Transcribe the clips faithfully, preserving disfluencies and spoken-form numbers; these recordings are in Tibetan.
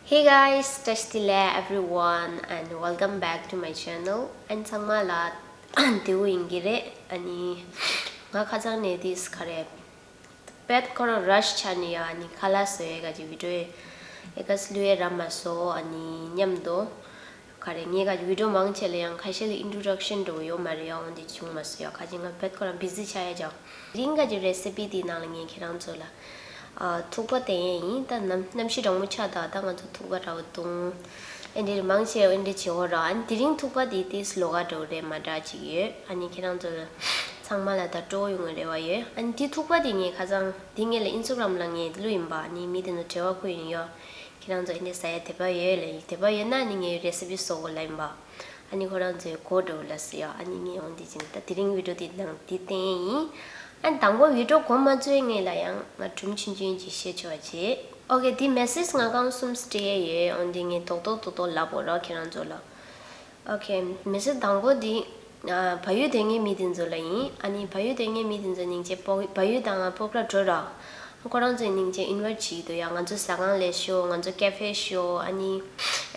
Hey guys, བཀྲ་ཤིས་བདེ་ལེགས་everyone and welcome back to my channel. ཨ་ནི་ཚང་མ་ལ་བདེ་པོ་ཡིན་གྱི་རེད། ཨ་ནི་ང་ཁ་སང་ནས་དེས་ག་རེ་པད་ཁོ་རང་ར་ཤི་ཆ་ནས་ཡ། ཨ་ནི་ཁ་ལག་བཟོ་ཡས་ག་ཅིག་བི་ཌི་ཡོ་ཨེ་ག་སི་ལུ་ཡས་ར་མ་སོ། ཨ་ནི་མཉམ་དུ་ག་རེ་ངས་ག་ཅིག་བི་ཌི་ཡོ་མང་ཆེ་ལ་ཡང་ཁ་ཤས་ལ་ཨིན་ཊྲོ་ཌག་ཤན་འགྲོ་གི་ཡོད་མ་རེད་ཡ། འོན་ཏེ་བྱུང་མ་སོང་ཡ། ཁ་ཅིག་ང་པད་ཁོ་རང་བི་ཟི་ཆགས་ཡ་ཅག་རིང་ག་ཅིག་རེ་སི་པི་དེའི་ནང་ལ་ངས་ཁྱེད་རང་ཚོ་ལ་ཨ་ཐུག་པ་དེ་ཡིན། ད་ནམ་གནམ་གཤིས་གྲང་མོ་ཆགས། ད་ད་ང་ཚོ་ཐུག་པ་འདྲ་བོ་བཏུང་། ཨེ་འདྲའི་མང་ཆེ་ཨེ་འདྲའི་བྱེད་འོ་ར། ཨ་ནི་དེ་རིང་ཐུག་པ་དེ་ཏིས་ལོག་ག་འགྲོ་རེད་མ་འདྲ་ཅིག་ཡོད། ཨ་ནི་ཁྱེད་རང་ཚོ་ཚང་མ་ལ་ད་སྤྲོ་ཡོང་བའི་རེ་བ་ཡོད། ཨ་ནི་དེ་ཐུག་པ་དེ་ངས་ཁ་སང་དེ་ངས་ལ་ཨིན་སི་ཊ་གྷ་རམ་ལ་ངས་བླུགས་ཡིན་པ། ཨ་ནི་མི་དེ་ཚོ་འབྲེལ་བ་བསྐུར་ཡིན་ཡོད། ཁྱེད་རང་ཚོ་ཨེ་འདྲའི་ཟ་ཡ་དད་པ་ཡོད་ལ་ཡིན། དད་པ་ཡོད་ན་ཨ་ནི་ངས་རེ་སི་པི་བཟོ་དགོས་ལ་ཡིན་པ། ཨ་ནི་ཁོ་རང་ཚོའི་གོ་འགྲོ་ལ་སི་ཡ། ཨ་ནི་ངས་འོང་དེ་ཅིན་ད་དེ་རིང་བི་ཌི་ཡོ་དེ་ནང་དེ་བསྟན་ཡིན། ཨ་ནི་དང་པོ་བི་ཌི་ཡོ་གོ་མ་ཚོས་ངས་ལ་ཡང་ང་སྒྲུང་ཆུང་ཆུང་ཅིག་བཤད་ཆོག་བྱེད། ཨོ་ཁེ། དེ་མེ་སེ་ཇི་ང་གང་གསུམ་སྤྲད་ཡོད། འོན་ཏེ་ངས་རྡོག་རྡོག་རྡོག་རྡོག་ལབ་འོ་ར་ཁྱེད་རང་ཚོ་ལ། ཨོ་ཁེ། མེ་སེ་ཇི་དང་པོ་དེ་ཨ་བལ་ཡུལ་སྡོད་མཁན་མི་དེ་ཚོ་ལ་ཡིན། ཨ་ནི་བལ་ཡུལ་སྡོད་མཁན་མི་དེ་ཚོ་སྙིང་རྗེ། བོ་བལ་ཡུལ་དང་ང་སྤོ་བོ་ཊ་འགྲོ་ར། ཁོ་རང་ཚོའི་སྙིང་རྗེ་ཨིན་ཝའི་ཊི་བྱེད་ཀྱི་འདུག་ཡ། ང་ཚོ་ཟ་ཁང་སླེབས་ཤོག་ང་ཚོ་ཀེ་ཧྥེ་ཤོག་ཨ་ནི་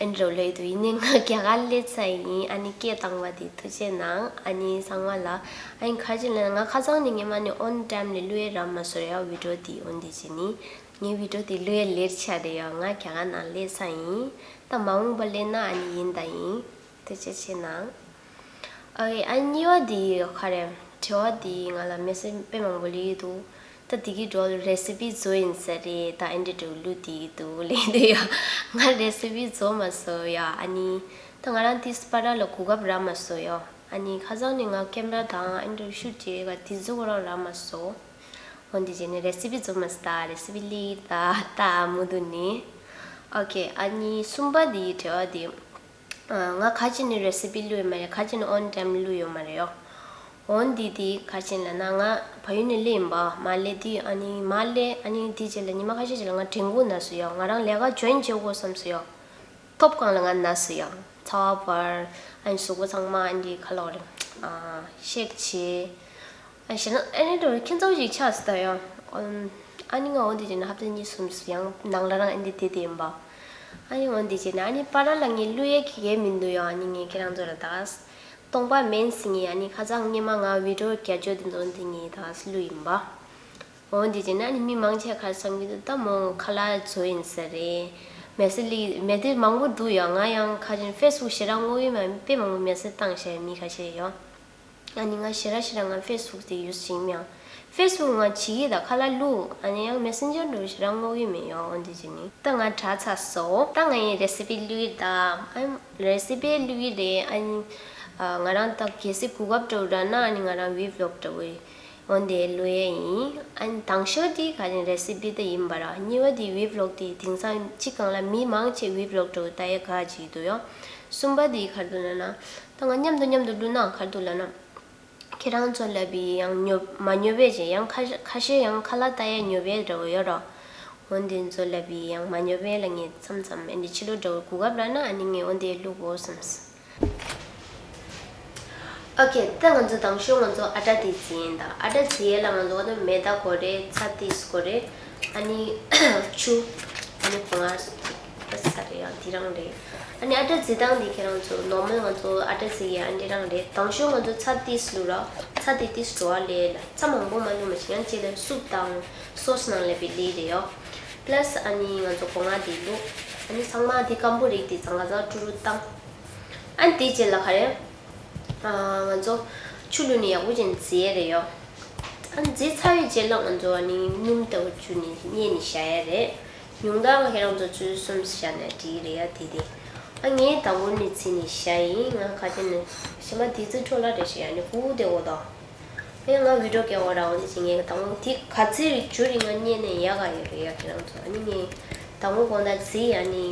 ཨེ་འདྲ་སླེབས་འདུག་ཡིན་ནའི་ང་རྒྱ་གར་སླེབས་ཚར་ཡིན། ཨ་ནི་སྐད་བཏང་བ་དེ་ཐུགས་རྗེ་གནང་། ཨ་ནི་ཚང་མ་ལ། ཨ་ནི་ཁ་ཅིག་ལ་ང་ཁ་སང་ནས་ངས་མ་ནི་ཨོན་ཊའིམ་ལ་བླུག་ཡས་རག་མ་སོང་ཡ། བི་ཌི་ཡོ་དེ་འོན་ཏེ་བྱས་ནི་ངའི་བི་ཌི་ཡོ་དེ་བླུག་ཡས་ལེཊ་ཆགས་རེད་ཡ། ང་རྒྱ་གར་ནང་སླེབས་ཚར་ཡིན། ད་མ་འོངས་པ་སླེབས་ན་ཨ་ནི་ཡིན་ད་ཡིན། ཐུགས་རྗེ་ཆེ་གནང་། ཨ་ཨ་གཉིས་པ་དེ་ག་རེ། དྲི་བ་དེ་ང་ལ་མེ་སེ་ཇི་དཔེ་མང་པོ་སླེབས་འདུག་ད་དེ་གི་འགྲོ་རེ་སི་པི་བཟོ་ཡིན་ས་རེད། ད་ཨེ་འདྲ་འགྲོ་བླུགས་དེ་འདུག་ལབ་འདུག་ཡ། ང་རེ་སི་པི་བཟོ་མ་སོང་ཡ། ཨ་ནི་ད་ང་རང་དེ་སྤ་ར་ལ་གོ་སྐབས་རག་མ་སོང་ཡ། ཨ་ནི་ཁ་སང་ནས་ང་ཀེམ་ར་དང་ཨེ་འདྲ་ཤུ་ཊི་བྱེད་ག་དེ་ཚོ་ཁོ་རང་རག་མ་སོང་། འོན་ཏེ་བྱས་ནས་རེ་སི་པི་བཟོ་མ་སོང་། ད་རེ་སི་པི་སླེབས་ད་ད་མུ་མཐུད་ནས། ཨོ་ཁེ། ཨ་ནི་གསུམ་པ་དེ་དྲི་བ་དེ། ང་ཁ་ཅིག་ནས་རེ་སི་པི་བླུགས་ཡོད་མ་རེད། ཁ་ཅིག་ནས་ཨོན་ཊའིམ་བླུགས་ཡོད་མ་རེད་ཡོ། འོན་ཏེ་དེ་ཁ་ཅིག་ལ་ན་ང་བལ་ཡུལ་ནས་སླེབས་ཡིན་པ། མ་སླེབས་དུས་ཨ་ནི་མ་སླེབས། ཨ་ནི་དེ་རྗེས་ལ་ཉི་མ་ཁ་ཤས་རྗེས་ལ་ང་དྲན་ཁུལ་ན་སོང་ཡོ། ང་རང་ལས་ཀ་ཇོ་ཡིན་བྱེད་དགོས་བསམ་སོང་ཡོ། ཐོབ་གང་ལ་ང་ན་སོང་ཡོ། ཚ་བ་འབར། ཨ་ནི་གཟུགས་པོ་ཚང་མ་ཨ་འདི་ཁ་ལོ་རེད། ཨ་ཤེག་བྱེད། ཨ་ཞེ་ན་ཨ་ནི་འགྲོ་ཁྱེད་ཚོ་ཞིག་ཆགས་སུ་ད་ཡང་། ཨ་ནི་ང་འོ་འདི་བྱས་ན་ཧབ་ཏ་གཉིས་གསུམ་སུ་ཡང་ནང་ལ་རང་ཨ་འདི་དེ་དེ་ཡིན་པ། ཨ་ནི་འོ་འདི་བྱས་ན་ཨ་ནི་པ་ར་ལ་ངས་བླུག་ཡས་ཀྱི་གས་མི་འདུག་ཡང་། ཨ་ནི་ངས་ཁྱེད་རང་ཚོ་ལ་ད་ག་སྟོང་པ་མིན་སི་ངས་ཨ་ནི་ཁ་སང་སྔས་མ་ང་བི་ཌི་ཡོ་རྒྱ་ཆོ་དེ་ཚོ་འདི་ངས་ད་ག་སི་བླུག་ཡིན་པ། འོ་འདི་བྱས་ན་ཨ་ནི་མི་མང་ཆེ་ཁ་སང་གི་འདུག་ད་མོ་ཁ་ལག་བཟོ་ཡིན་ས་རེད། མེ་སི་ལི་མེ་དེ་མང་པོ་འདུག་ཡང་། ང་ཡང་ཁ་ཅིག་ཕེ་སི་བུག་ཞེ་དྲག་ངོ་ཡི་མ་དཔེ་མང་པོ་མེ་སི་བཏང་ཤག་མི་ཁ་ཤས་ཡོ། ཨ་ནི་ང་ཞེ་དྲག་ཞེ་དྲག་ང་ཕེ་སི་བུག་དེ་ཡུ་སི་བྱེད་ཀྱི་མེད། ཨང་ཕེ་སི་བུག་ང་བྱེད་ཀྱི་ད་ཁ་ལག་བླུག་ཨ་ནི་ཡང་མེ་སེན་ཇར་འགྲོ་ཞེ་དྲག་ངོ་གི་མེད་ཡོ། འོ་འདི་བྱས་ནི་ད་ང་དྲག་ཚར་སོང་། ད་ང་ཡི་རེ་སི་པི་བླུག་ཡི་ད། ཨ་རེ་སི་པི་བླུག་ཡི་རེད། ཨ་ནི་ང་རང་ད་གལ་སྲིད་གོ་སྐབས་འདྲ་བོ་རག་ན་ཨ་ནི་ང་རང་ཝི་བི་ལོག་འདྲ་བོ་འོ་འདི་བླུག་ཡ་ཡིན། ཨ་ནི་དང་ཤོས་དེ་ག་ནི་རེ་སི་པི་ད་ཡིན་པ་ར། གཉིས་པ་དེ་ཝི་བི་ལོག་དེ་དེང་སང་གཅིག་གང་ལ་མི་མང་ཆེ་ཝི་བི་ལོག་འདྲ་བོ་ལྟ་ཡ་ག་ཅིག་འདུག་ཡོ། གསུམ་པ་དེ་ག་རེ་འདུག་ལབ་ན། ད་ང་མཉམ་དུ་མཉམ་དུ་བླུགས་ན་ག་རེ་འདུག་ལབ་ན། ཁྱེད་རང་ཚོ་ལབ་པའི་ཡང་ཉོབ་མ་ཉོབ་པས་ཅེས་ཡང་ཁ་ཁ་ཤས་ཡང་ཁ་ལག་ལྟ་ཡ་ཉོབ་པས་འདྲ་བོ་ཡོད་རོ། འོན་ཏེ་ཚོ་ལབ་པའི་ཡང་མ་ཉོབ་པས་ལ་ངས་མཚམས་མཚམས་ཨེ་འདྲ་ཕྱི་ལོ་འདྲ་བོ་གོ་སྐབས་རག་ན་ཨ་ནི་ངས་འོ་འདི་བླུག་གོ་བསམས། ཨོ་ཁེ། ད་ང་ཚོ་དང་ཤོས་ང་ཚོ་ཨ་ཊ་དེ་བྱེད་ཡིན་ད། ཨ་ཊ་བྱེད་ཡས་ལ་ང་ཚོ་འོ་ད་མེ་ད་དགོས་རེད། ཚྭ་ཏིས་དགོས་རེད། ཨ་ནི་ཆུ། ཨ་ནི་སྒོ་ང་ས་རེད་ཡང་དེ་རང་རེད། ཨ་ནི་ཨ་ཊ་བྱེད་སྟངས་འདི་ཁྱེད་རང་ཚོ་ནོར་མལ་ང་ཚོ་ཨ་ཊ་བྱེད་ཡ་ཨ་འདི་རང་རེད། དང་ཤོས་ང་ཚོ་ཚྭ་ཏིས་བླུགས་ར། ཚྭ་དེ་ཏིས་བྲོ་བ་ལས་ལ་ཚྭ་མང་པོ་མ་བླུགས་མ་ཤེས་ཡང་གཅིག་ལ་སུབ་དང་སོ་སི་ནང་ལ་བི་ལི་རེད་ཡོ། པ་ལ་སི་ཨ་ནི་ང་ཚོ་སྒོ་ང་དེ་བླུགས། ཨ་ནི་ཚང་མ་དེ་སྐམ་པོ་རིགས་དེ་ཚང་ཀ་ཚང་ཀྲུ་རུ་བཏང་། ཨ་ནི་དེ་རྗེས་ལ་ག་རེ། ང་ཚོ་ཆུ་བླུགས་ནས་ཡག་པོ་ཅན་བྱེད་ཡས་རེད་ཡོ། ཨ་ནི་བྱེད་ཚར་བའི་རྗེས་ལ་ང་ཚོ་ཨ་ནི་སྣུམ་ལྟ་བུ་བཅུ་ནས་བསྙལ་ནས་བཞག་ཡས་རེད། ཉུང་མཐའ་ང་ཁྱེད་རང་ཚོ་ཆུ་ཚོད་གསུམ་བཞག་ན་འགྲིག་རེད་ཡ། དེ་དེ་ཨ་ངས་དང་པོ་ནས་བྱས་ནས་བཞག་ཡིན། ང་ཁ་ཆེ་ནས་ཞིམ་པ་དེ་ཚོ་འཕྲོ་བརླག་རེ་བྱས་ཡ་ནི་ཧུ་དེ་འོ་དང་། ཨེ་ང་བི་ཌིའོ་སྐྱེལ་བ་ར་འོ་ནི་ཅི་ངས་དང་པོ་དེ་ག་ཚོད་རིགས་བཅུ་རིགས་ང་བསྙལ་ནས་ཡག་ག་ཡོད་རེད་ཡ། ཁྱེད་རང་ཚོ་ཨ་ནི་ངས་དང་པོ་དགོང་དག་བྱས་ཡ་ནི།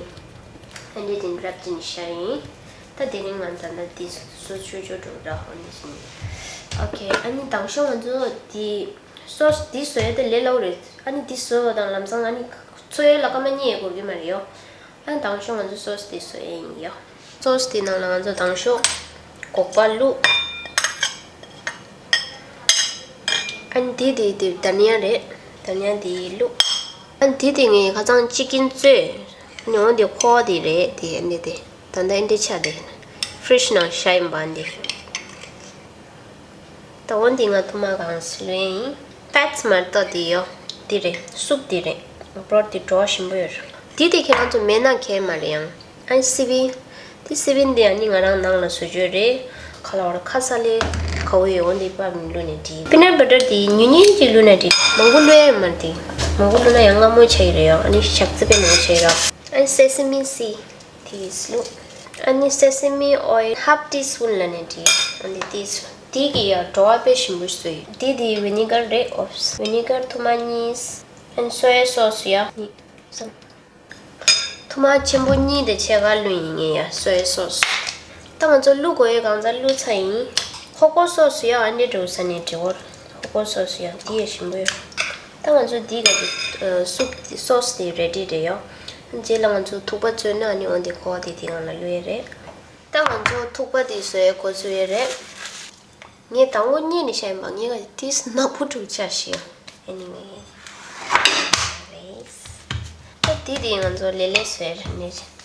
ཨ་འདྲས་ཅིག་རབ་ཅིག་བཞག་ཡིན། ད་དེ་རིང་ང་ད་ལྟ་འདི་བཟོ་ཆོག་ཆོག་འགྲོ་ར་ཧོ་ནི་ཞིག་ཨོ་ཁེ། ཨ་ནི་དང་ཤོས་ང་ཚོ་འདི་སོ་སི་འདི་བཟོ་ཡ་དེ་ལས་སླ་པོ་རེད། ཨ་ནི་འདི་བཟོ་བ་དང་ལམ་སང་ཨ་ནི་ཚོ་ཡ་ལ་སྐར་མ་གཉིས་ཡས་འགོར་གི་མ་རེད་ཡོ། ཨ་ནི་དང་ཤོས་ང་ཚོ་སོ་སི་འདི་བཟོ་ཡ་ཡིན་ཡོ། སོ་སི་འདི་ནང་ལ་ང་ཚོ་དང་ཤོས་སྒོག་པ་བླུགས། ཨ་ནི་འདི་འདི་འདི་དྷ་ནི་ཡ་རེད། དྷ་ནི་ཡ་འདི་བླུགས། ཨ་ནི་འདི་འདི་ངས་ཁ་སང་ཅི་ཀིན་བཙོས། ནི་འོ་འདི་ཁོག་འདི་རེད། དེ་འདི་དེ་ད་ལྟ་འདི་ཆ་དེ་ཧྥི་རིཇ་ནང་བཞག་ཡིན་པ་འདི། ད་འོ་འདི་ང་ཐུག་མ་གང་སི་ལོན་ཡིན། པད་མར་ཏོ་འདི་ཡོ། འདི་རེད། སུབ་འདི་རེད། བྲོ་འདི་བྲོ་ཞིམ་པོ་ཡོད་རེད། འདི་དེ་ཁྱེད་རང་ཚོ་མེད་ན་ཁྱད་མ་རེད་ཡང་། ཨན་སི་བི། དེ་སི་བིན་དེ་ཨ་ནི་ང་རང་ནང་ལ་བཟོ་རྒྱུ་རེད། ཁ་ལ་བར་ཁ་ས་ལེ་ཁ་བོ་ཡོང་འདི་པ་མི་བླུགས་ནས་འགྲིག་པི་ནཊ་བ་ཊར་དེ་ཉུང་ཉུང་ཅིག་བླུགས་ན་འགྲིག་མང་པོ་བླུགས་ཡ་མ་འགྲིག་མང་པོ་བླུགས་ན་ཡང་མངར་མོ་ཆགས་ཀྱི་རེད་ཡོ། ཨ་ནི་ཞག་རྩི་པའི་མང་པོ་ཆགས་ཀྱི་རེད། ཨ་ནི་སེ་སི་མི་སི་དེ་བླུགས། ཨ་ནི་སེ་སི་མི་ཨོ་ཡིལ་ཧབ་ཊི་སི་པུན་ལ་ནས་འགྲིག་ཨ་ནི་དེ་བླུགས། དེ་གི་ཡ་བྲོ་བ་དཔེ་ཞིམ་པོ་བཟོས་ཡོད། དེ་དེ་ཝི་ནི་གར་རེད། ཨོབ་སི་ཝི་ནི་གར་ཐུར་མ་གཉིས། ཨ་ནི་སོ་ཡ་སོ་སི་ཡ་གཉིས། ཐུར་མ་ཆེན་པོ་གཉིས་དེ་ཕྱེད་ཀ་བླུགས་ཡིན་ངེས་ཡ། སོ་ཡ་སོ་སི། ད་ང་ཚོ་བླུགས་དགོས་ཡས་གང་ཚ་བླུགས་ཚར་ཡིན། ཧོ་ཀོ་སོ་སི་ཡ་ཨ་འདྲེ་འགྲོ་ས་ནས་འབྲི་བོར། ཧོ་ཀོ་སོ་སི་ཡ་འདི་ཡ་ཞིམ་པོ་ཡོད། ད་ང་ཚོ་འདི་ག་གི་སུབ་སོ་སི་དེ་རེ་ཌི་རེད་ཡོ། རྗེས་ལ་ང་ཚོ་ཐུག་པ་བཙོས་ན་ཨ་ནི་འོ་འདི་ཁོག་དེ་དེ་གང་ལ་བླུགས་ཡས་རེད། ད་ང་ཚོ་ཐུག་པ་དེ་བཟོ་ཡས་འགོ་ཚུགས་ཡས་རེད། ངས་དང་པོ་རྙེད་ནས་བཤད་ཡིན་པ། ངས་ག་ཏིས་ནག་པོ་དྲུག་ཆ་ཞིག་ཡོད། Anyways། ད་དེ་དེ་ང་ཚོ་ལེ་ལེ་བཟོས་ར་ནས།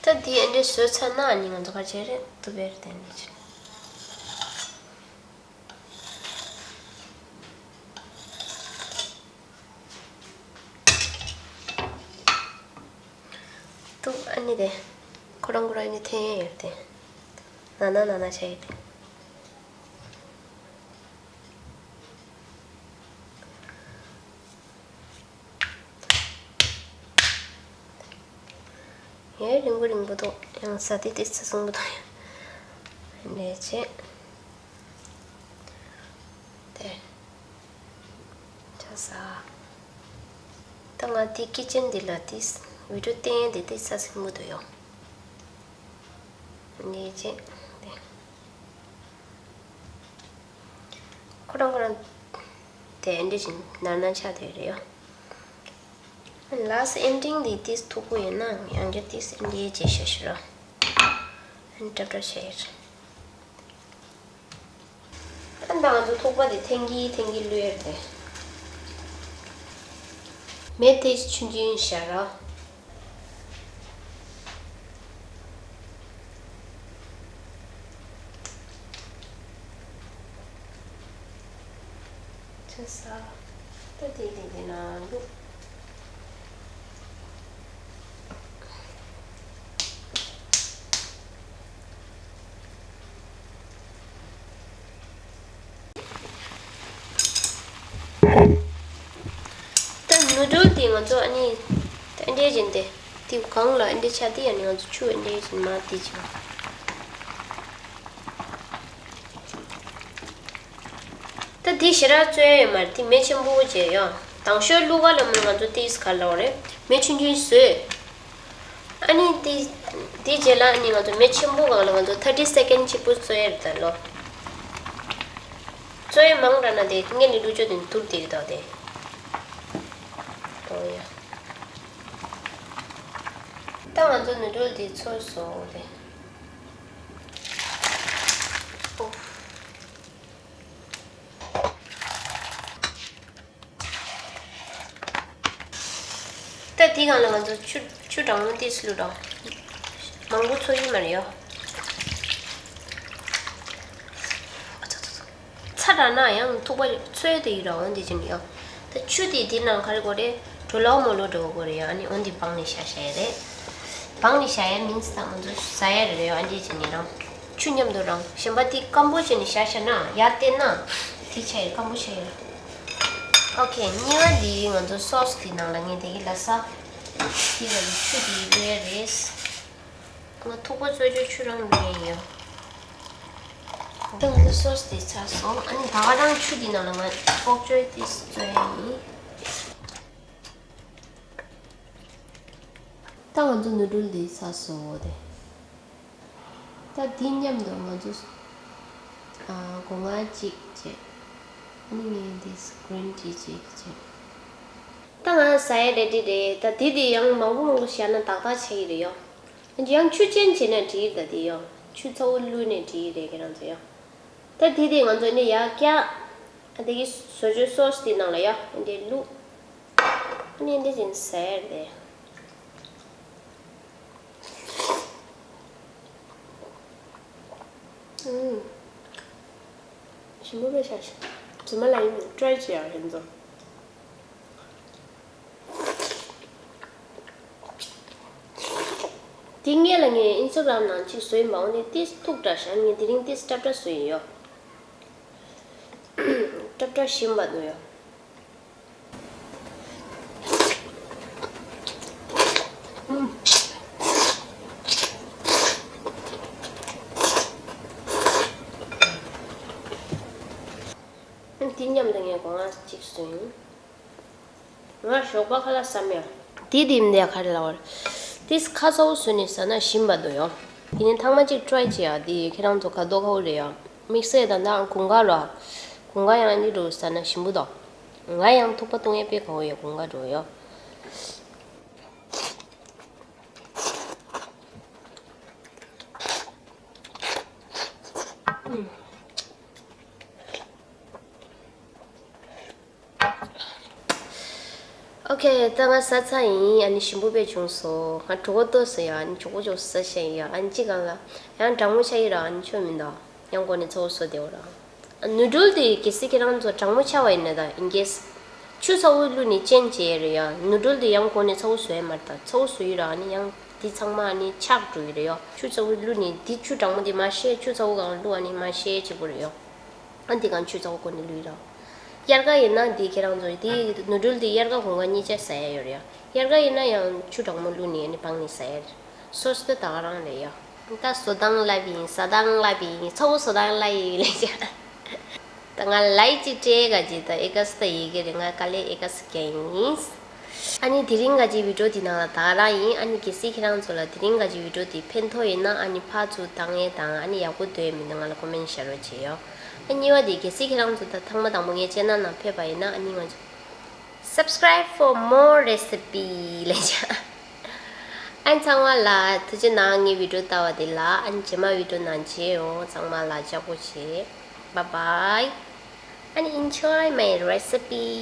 ད་འདི་ཨེ་འདྲས་བཟོས་ཚར་ན་ཨ་ནི་ང་ཚོ་ག་རེ་བྱེད་རེད། ཏུ་བེར་དེ་འདྲས་བྱེད། ཏུ་ཨ་ནི་དེ་ཁོ་རང་ཁོ་རང་ཨ་ནི་འཐེན་ཡས་ཡོད་དེ། ན་ན་ན་ན་བྱས་ཡོད་དེ། ཡང་རིང་པོ་རིང་པོ་འདུག་ཡང་ཟ་དེ་དེ་ཚ་སོང་པོ་འདུག་ཡང་འདྲས་བྱས། དེ་ཆ་ས། ད་ང་དེ་ཀི་ཅན་འདི་ལ་དེ་བི་ཌིའོ་བསྟན་དེ་དེ་ཚ་སོང་པོ་འདུག་ཡང་འདྲས་བྱས། དེ། ཁོ་རང་ཁོ་རང་དེ་འདྲ་ཞིག་ནར་ནར་ཆགས་བསྡད་རེད་ཡ། Last ending འདི་ཏིས་མཐུག་པོ་ཡིན་ན་ཡང་བསྐྱར་ཏིས་འདི་རྗེས་བཤད་ཤི་རོགས། ཨ་ནི་འདྲ་འདྲ་བྱས་ཡོད། ཨ་ནི་ད་ང་ཚོ་ཐུག་པ་འདི་འཐེན་གྱིན་འཐེན་གྱིན་བླུགས་ཡོད་རེད། མེ་དེ་ཆུང་ཆུང་བཞག་རོགས། ཆ་ས། ད་དེ་དེ་དེ་ན་བླུགས། ད་ནུ་ཌལ་དེ་ང་ཚོ་ཨ་ནི་ད་ཨེ་འདྲས་བྱས་ཏེ་དེ་གང་ལ་ཨེ་འདྲས་ཆགས་དེ་ཨ་ནི་ང་ཚོ་ཆུ་ཨེ་འདྲས་བྱས་མ་དེ་བྱས། ད་དེ་ཞེ་དྲག་བཙོས་ཡོད་མ་རེད། དེ་མེ་ཆེན་པོ་བྱས་ཡོད། དང་ཤོས་བླུགས་ག་ལ་མོ་ང་ཚོ་ཏིས་ག་ལ་བ་རེད། མེ་ཆུང་ཆུང་བཟོས། ཨ་ནི་དེ་དེ་རྗེས་ལ་ཨ་ནི་ང་ཚོ་མེ་ཆེན་པོ་སྒང་ལ་ང་ཚོ་ཐར་ཊི་སེ་ཀེན་གཅིག་པུ་བཙོས་ཡོད་ད་ལོ། བཙོས་མང་དྲགས་ན་དེ་ངས་ནི་བླུགས་ཆོག་དེ་ནི་དུར་དེ་གི་ད་དེ། ཨོ་ཡ། ད་ང་ཚོ་ནུ་ཌལ་དེ་ཚོས་སོ་དེ། ཨོ། ད་དེའི་སྒང་ལ་ང་ཚོ་ཆུ་ཆུ་གྲང་མོ་ཏིས་བླུགས་རོགས། མང་པོ་ཚོ་ཡི་མ་རེད་ཡོ། ཚ་དྲགས་ན་ཡང་ཐུག་པ་ཚོས་དེ་ཡི་རོགས་འོན་དེ་བྱིན་ཡོ། ད་ཆུ་དེ་དེ་ནང་ག་རེ་དགོས་རེད། གྲོ་ལོག་མོ་ལོག་འགྲོ་དགོས་རེད་ཡོ། ཨ་ནི་འོན་དེ་སྦངས་ནས་བཞག་བཞག་ཡ་རེད། སྦངས་ནས་བཞག་ཡ་མིན་སི་ད་ང་ཚོ་ཟ་ཡ་རེད་ཡོ། ཨ་འདི་བྱིན་ཡི་རང་། ཆུ་མཉམ་དུ་རང་གཞན་པ་དེ་སྐམ་པོ་བྱས་ནས་བཞག་བཞག་ན་ཡར་བལྟས་ན་དེ་ཆགས་ཡོད་སྐམ་པོ་ཆགས་ཡོད། ཨོ་ཁེ། གཉིས་པ་འདི་ང་ཚོ་སོ་སི་དེ་ནང་ལ་ངས་དེ་གི་ལ་ས་དེ་ལ་ཆུ་དེ་བླུགས་ཡ་རེད། ང་ཐུག་པ་བཙོས་ཆུ་ཆུ་རང་བླུགས་ཡ་ཡོད། ད་ང་ཚོ་སོ་སི་དེ་ཚར་སོང་། ཨ་ནི་ད་ག་རང་ཆུ་དེ་ནང་ལ་ང་པོག་ཅོའི་དེ་བཙོས་ཡ་ཡིན། ད་ང་ཚོ་ནུ་ཌལ་དེ་ཚར་སོང་དེ། ད་འདི་མཉམ་དུ་ང་ཚོ་ཨ་སྒོ་ང་གཅིག་བྱས། ཨ་ནི་ངས་འདི་གི་རིན་ཅི་གཅིག་བྱས། ད་ང་ཟ་ཡ་ready་རེད། ད་དེ་དེ་ཡང་མང་པོ་མང་པོ་བཞག་ན་ཏག་ཏག་ཆགས་ཀྱི་རེད་ཡོ། ཡང་ཆུ་ཅན་བྱས་ན་འགྲིག་གི་རེད། ད་དེ་ཡོ་ཆུ་ཚ་བོ་བླུགས་ནས་འགྲིག་གི་རེད་ཁྱེད་རང་ཚོ་ཡོ། ད་དེ་དེ་ང་ཚོ་ནི་ཡ་ཀྱ་ཨ་དེ་གི་བཟོ་བཅོས་སོ་སི་དེ་ནང་ལ་ཡོ་འདི་བླུགས། ཨ་ནི་འདི་བཞིན་ཟ་ཡ་རེད། ཨུམ། ཞིམ་པོ་དཔེ་ཤ་ཞིམ། རྫུན་མ་ལ་ཡིན་try་བྱེད་ཡ་ཡིན་ཙང་། དེ་སྔོན་ལ་ངས་Instagram་ནང་གཅིག་བཟོས་ཡིན་པ། འོ་ནི་ཏིས་ཐུག་འདྲ་ཤག་ངས་དེ་རིང་ཏིས་སྲབ་འདྲ་བཟོས་ཡིན་ཡོ། སྲབ་འདྲ་ཞིམ་པ་འདུག་ཡོ། འདི་མཉམ་དུ་ངས་སྒོ་ང་གཅིག་བཟོས་ཡིན། ང་ཞོགས་པ་ཁ་ལག་བསམ་ཡ། དེ་དེ་མི་འདྲ་ག་རེ་ལབ་པ་རེད། དེ་ཁ་ཚ་བོ་བཟོས་ནས་ཟ་ན་ཞིམ་པ་འདུག་ཡོ། དེ་ནས་ཐེངས་མ་གཅིག་try་བྱེད་ཡ། དེ་ཁྱེད་རང་ཚོ་ག་དོ་ཁ་བོ་རེད་ཡ། དམིགས་བསལ་ད་ལྟ་དགུན་ཁ་རོ། དགུན་ཁ་ཡང་འདི་འདྲ་ཟ་ན་ཞིམ་པོ་འདུག་ང་ཡང་ཐུག་པ་བཏུང་ཡ་དཔེ་དགའ་བོ་ཡོད་དགུན་ཁ་འགྲོ་ཡོ། ཨོ་ཁེ། ད་ང་ཟ་ཚར་ཡིན། ཨ་ནི་ཞིམ་པོ་དཔེ་བྱུང་སོང་། ང་གྲོད་ཁོག་ལྟོགས་སོང་ཡ། ཨ་ནི་མགྱོགས་པོ་མགྱོགས་པོ་ཟ་བྱས་ཡ། ཨ་ནི་ཅི་གང་ལ་ཡང་གྲང་མོ་ཆགས་ཡིན་ར། ཨ་ནི་ཆོ་མི་འདུག་ཡང་སྒོ་ནས་ཚ་བོ་བཟོ་བདེ་བོ་ར། ཨ་ནུ་ཌལ་དེ་གལ་སྲིད་ཁྱེད་རང་ཚོ་གྲང་མོ་ཆགས་པ་ཡིན་ན་ད་in case་ཆུ་ཚ་བོ་བླུགས་ནས་ཅན་བྱས་རེད་ཡ། ནུ་ཌལ་དེ་ཡང་སྒོ་ནས་ཚ་བོ་བཟོ་ཡ་མ་རེད། ད་ཚ་བོ་བཟོ་ཡིན་ར། ཨ་ནི་ཡང་དེ་ཚང་མ་ཨ་ནི་ཆག་འགྲོ་ཡི་རེད་ཡ། ཆུ་ཚ་བོ་བླུགས་ནས་དེ་ཆུ་གྲང་མོ་དེ་མ་བཤད། ཆུ་ཚ་བོ་གང་བླུགས་ཨ་ནི་མ་བཤད་གཅིག་པོ་རེད་ཡ། ཨ་འདི་གང་ཆུ་ཚ་བོ་སྒོ་ནས་བླུགས་ཡིན་ར། དབྱར་ཁ་ཡིན་ན་འདི་ཁྱེད་རང་ཚོ་འདི་ནུ་ཌལ་འདི་དབྱར་ཁ་དགུན་ཁ་གཉིས་ཆ་ཟ་ཡ་ཡོད་རེད་ཡ། དབྱར་ཁ་ཡིན་ན་ཡང་ཆུ་གྲང་མོ་བླུགས་ནས་ཨ་ནི་སྦངས་ནས་ཟ་ཡ་རེད། སོ་སོ་ད་ག་རང་རེད་ཡ། ད་བཟོ་སྟངས་བསླབ་ཡིན། ཟ་སྟངས་བསླབ་ཡིན། ཚ་བོ་བཟོ་སྟངས་བསླབ་ཡིན་ལབ་བྱས། ད་ང་ལའིག་ཅིག་སྤྲད་ག་ཅིག་ད་ཨེ་ཀ་སི་ད་ཡི་གེ་རེད། ང་དཀའ་ལས་ཨེ་ཀ་སི་རྒྱག་ཡིན། ཨ་ནི་དེ་རིང་ག་ཅིག་བི་ཌིའོ་འདི་ནང་ལ་ད་ག་རང་ཡིན། ཨ་ནི་གལ་སྲིད་ཁྱེད་རང་ཚོ་ལ་དེ་རིང་ག་ཅིག་བི་ཌིའོ་འདི་ཕན་ཐོགས་ཡིན་ན་ཨ་ནི་ཕར་ཚུར་བཏང་ཡས་དང་ཨ་ནི་ཡག་པོ་འདོད་ཡས་མི་འདུག་ང་ལ་ཀོ་མེན་ཤར་རོགས་བྱེད་ཡོ། ཨ་གཉིས་པ་དེ་གལ་སྲིད་ཁྱེད་རང་ཚོ་ད་ཐེངས་མ་དང་པོ་ངའི་ཅེ་ནལ་ནང་ཕེབས་པ་ཡིན་ན་ཨ་ནི་ང་ཚོ་Subscribe for more recipe ལབ་བྱས། ཨ་ནི་ཚང་མ་ལ་ཐུགས་རྗེ་གནང་། ངའི་བི་ཌིའོ་ལྟ་བ་དེ་ལ། ཨ་ནི་རྗེས་མ་བི་ཌིའོ་ནང་མཇལ་ཡོང་། ཚང་མ་ལ་ལྕགས་པོ་བྱེད། Bye bye. ཨ་ནི་enjoy my recipe.